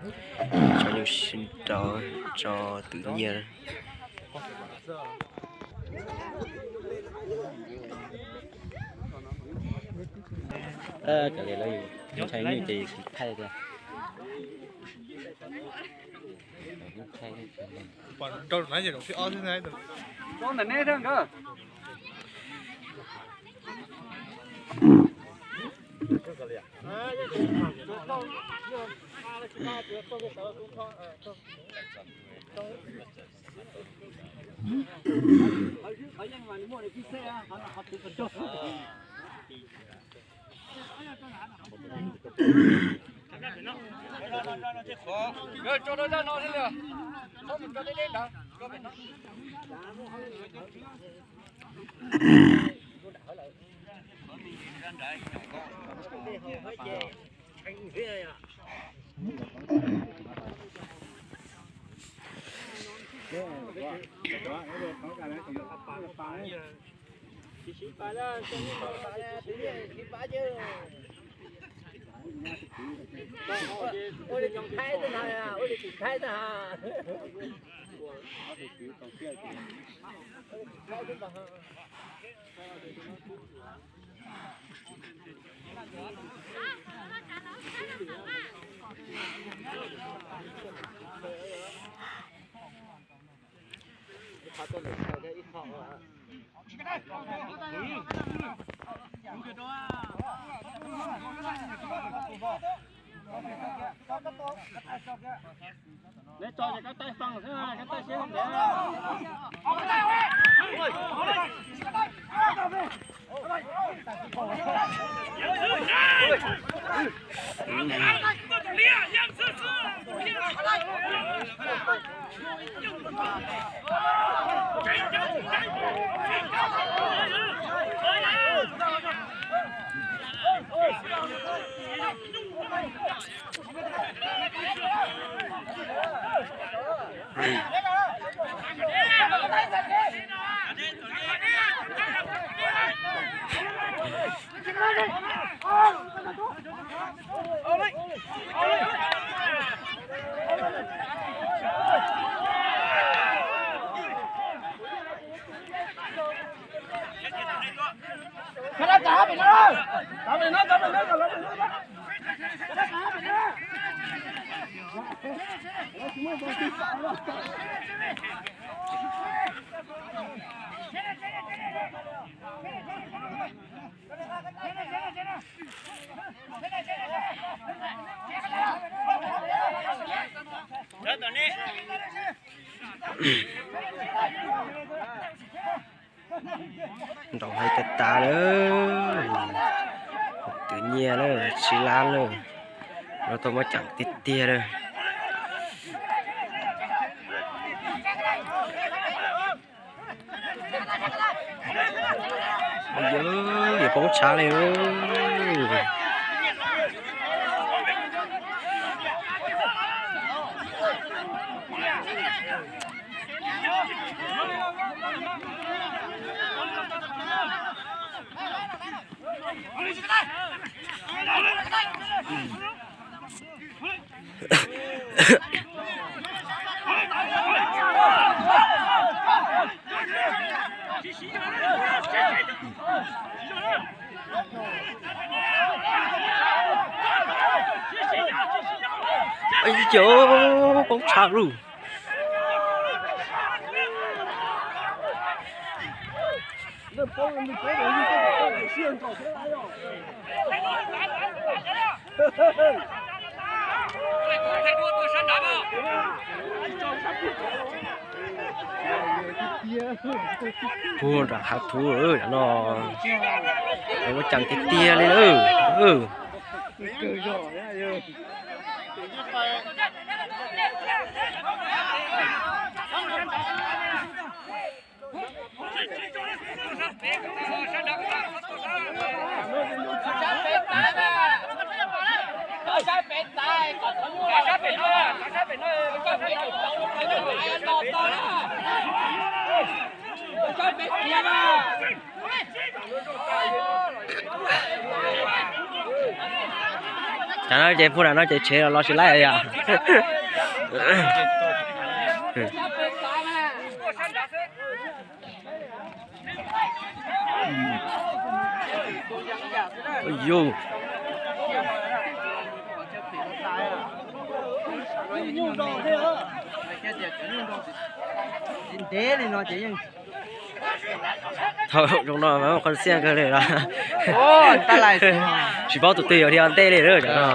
Tso nyuj sib nraus tso twm nyiaj. Cov li lawv yus ntshai nyuj ces yus thaij tiag. Nraum hais tas tas lawm, twm nyiaj lawm, tsib lab lawm, no tau muab ceem tiag tiag lawm. Yog, yuav poob tshav li. Ib co poob tshaj lawm. Puag nram hav thuv no, ua ceem tiag tiag li lawm. No ces pug nram no ces tsheb los los tsis laib yom. Yus, thaum zoo no mas qhov xiab kawg li los, tsis paub tus twg yuav dhia ntej li lawm cov no.